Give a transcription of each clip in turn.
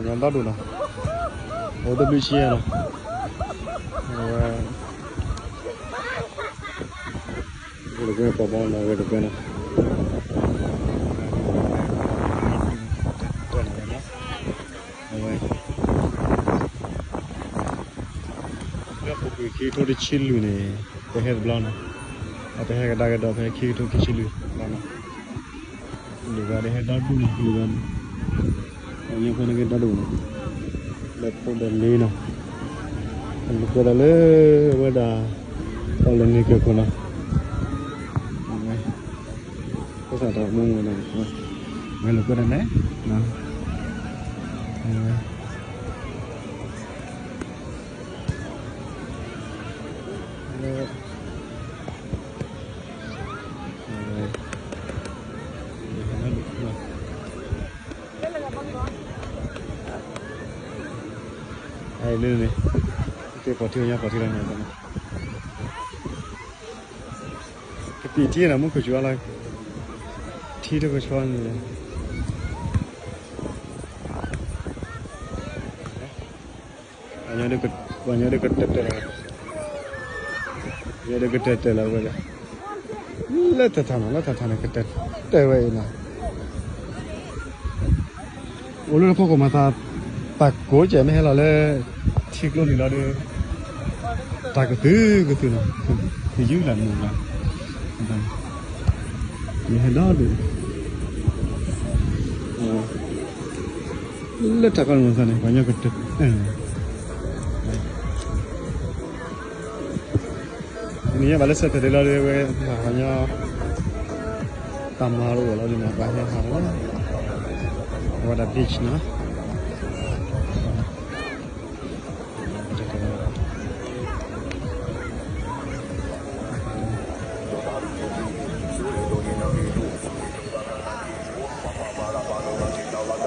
ဒီဒူၣ်နီၤ, အိၣ်တဘျုးဆံယဲၢ်နီၤ, အဝဲ အိၣ်တကွဲပှၤဘီနီၤ, ဝဲတကွဲနီၤ, အဝဲ လၢပူၤကွံာ်ခံကထိတဆံလွံၢ်န့ၣ် ပဟဲတဘျီနီၤ, အပဟဲကဒါက့ၤဒီး ပဟဲခံကထိခံဆံလွံၢ်ဘျီနီၤ, ဒုၣ်ဂၤဒဲးဟဲဒီဒူၣ်နီၤ, ဒုၣ်ဂၤဒဲး, ပှၤညီဖိန့ၣ်က့ၤဒီဒူၣ်နီၤ, လၢဖိဒီးလ့နီၤ, လိာ်ကွဲဒၣ်လၢ အဝဲဒၣ် ပီၣ်လဲၣ်န့ၣ်က့ၤခိၣ်နီၤ, ဖိသၣ်တၢ်အိၣ်မူဝဲဒၣ်, ဝဲလိာ်ကွဲဒၣ်လဲၣ်, လၢန့ၣ်, ပှၤထံပှၤညီပှၤထံလီၤန့ၣ်, ကပံာ်ထံနီၤ မူခိၣ်စူၤအါလီၤ, ထံတကဆှီန့ၣ် ပှၤညီဒုးကတၢၢ်တၢၢ်လီၤ, ပှၤညီဒုးကတၢၢ်တၢၢ်လီၤဝဲဒၣ်, လၢထးထးနီၤ လၢထးထးန့ၣ် ကတၢၢ်တၢၢ်ဝဲအံၤနီၤ, အိၣ်လၢဖီခိၣ်မၤသး, တၢ်ကိးကဲမ့ၢ်ဟဲလီၤလၢ ထံကျိနံၤလီၤဒီး, တၢ်ကသုကသုနီၤ, ကယူၢ်လၢမုၢ်လီၤ, ယဟဲဒီဒူၣ် လၢထးခီန့ၣ်မၤသးန့ၣ် ပှၤညီကတၢၢ်, နံၤညါဘၣ်လၢ Saturday လီၤဒီး ဝဲပှၤညီ တၢ်မၤတအိၣ်လီၤဒီးန့ၣ် ပှၤဟဲဟးလီၤ, အဝဲဒၣ် beach နီၤ.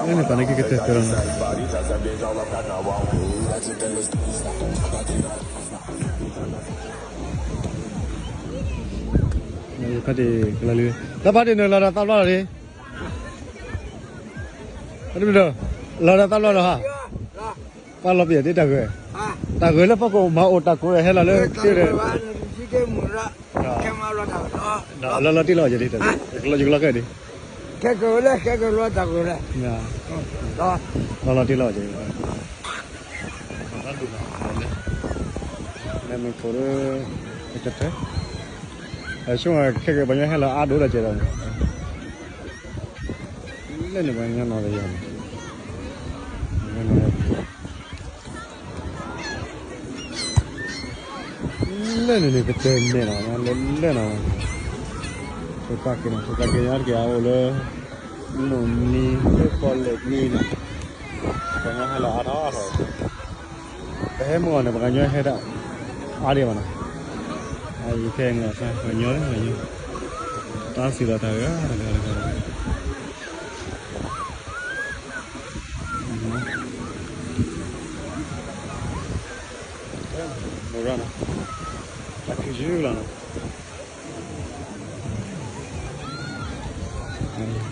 န့ၣ်ပှၤန့ၣ်က့ၤကတဲာ်တဲာ်လီၤနီၤ, ဖါတံၢ်ကလီၤလံ, တၢ်ဖါတံၢ်န့ၣ်လီၤဒီးသးဘျီလီၤလံ, လီၤဒီးသးဘျီလီၤဟါ, ပှၤလီၤပယီၤတ့ၢ်တၢ်ဂဲၤ, တၢ်ဂဲၤလၢဖီခိၣ်မၤအိၣ်တၢ်ကိးဟဲလီၤလၢတ့ၢ်ဒီး ဒီးလီၤလီၤတံၢ်လီၤယဲၢ်ဒ်, ယကလီၤကဲဒ်, ခဲကလီၤတၢ်ဂဲၤလဲၣ်, လီၤလီၤတံၢ်လီၤယဲၢ်, လၢမ့ၢ်ခိၣ်လၢ ကတၢၢ်, အဆိခဲကဲပှၤညီဟဲလီၤအါဒိၣ်ဒီးကဲဒီး လၢန့ၣ်ပှၤညီနီၢ်တယၤန့ၣ်, လၢန့ၣ်န့ၣ် ကတဲမဲာ်နီၤ လၢလၢနီၤ, ဖိသၣ်က့ၤနီၤ ဖိသၣ်က့ၤညါတက့ၢ်အအိၣ်လၢ နိၣ်နံၤ လၢပီၣ်လဲၣ်နံၤနီၤ, ပှၤညီဟဲလီၤအါထီၣ်အါထီၣ်, ပဟဲမုၢ်အီၤန့ၣ် ပှၤကညီဟဲဒၣ် အါဒံးဘၣ်နီၤ, အအံၤခဲအံၤမုၢ်အီၤ ပှၤညီလၢပှၤညီ, တၢ်စံးလီၤတၢ်ဂၤတဂၤတဂၤတဂၤ မရနီၤ, တၢ်ခံယုၢ်လီၤနီၤ,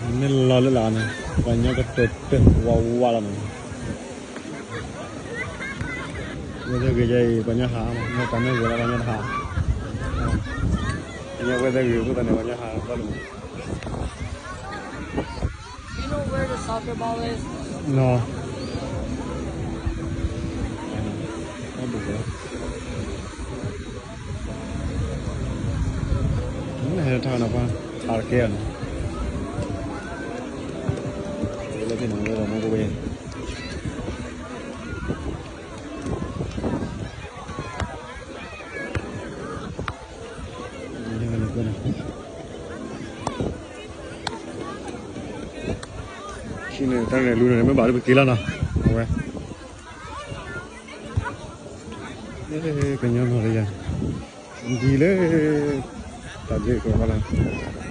မ့ၢ်လီၤလၢလၢ်န့ၣ် ပှၤညီကတၢၢ်တၢၢ်ဝးဝးလီၤနီၤ, ဝဲသ့ၣ်ဂ့ၤယဲအံၤ ပှၤညီဟးမး မ့ၢ်တၢ်မ့ၢ်ဂ့ၤလီၤ ပှၤညီတဟး, ပှၤညီဝဲသ့ၣ်ဂ့ၤအဃိသတးန့ၣ် ပှၤညီဟးဘᣁလီၤနီၤ. You know where the soccer ball is? No. ဟဲထီၣ်နပှၤ အါတကဲအီၤနီၤ, လၢသ့ၣ်နီၤ ဝဲဒၣ်မူကဝဲ ခံန့ၣ် တၢ်လဲၤလူန့ၣ် မ့ၢ်ဘၣ်လၢပက့ၤလီၤနီၤ, အဝဲ ကညီနီၢ်တယၤ ဒ်လၢ တၢ်ဘျုးကိးဘၣ်လီၤ.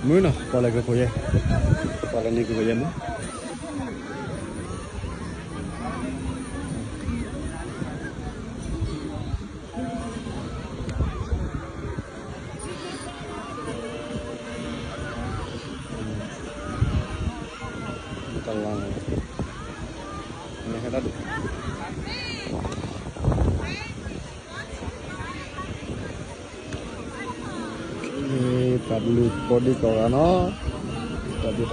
မုၢ်နီၤ ပှၤလဲၤကဖိယဲၢ်, ပှၤလဲၤန့ၢ်ကဖိယဲၢ်မုၢ် တလီၤန့ၣ် မ့ၢ်ဟဲဒၣ်ဒံး သးဘျုးကိးဒံကိးဂၤနီၤ တၢ်ဒ်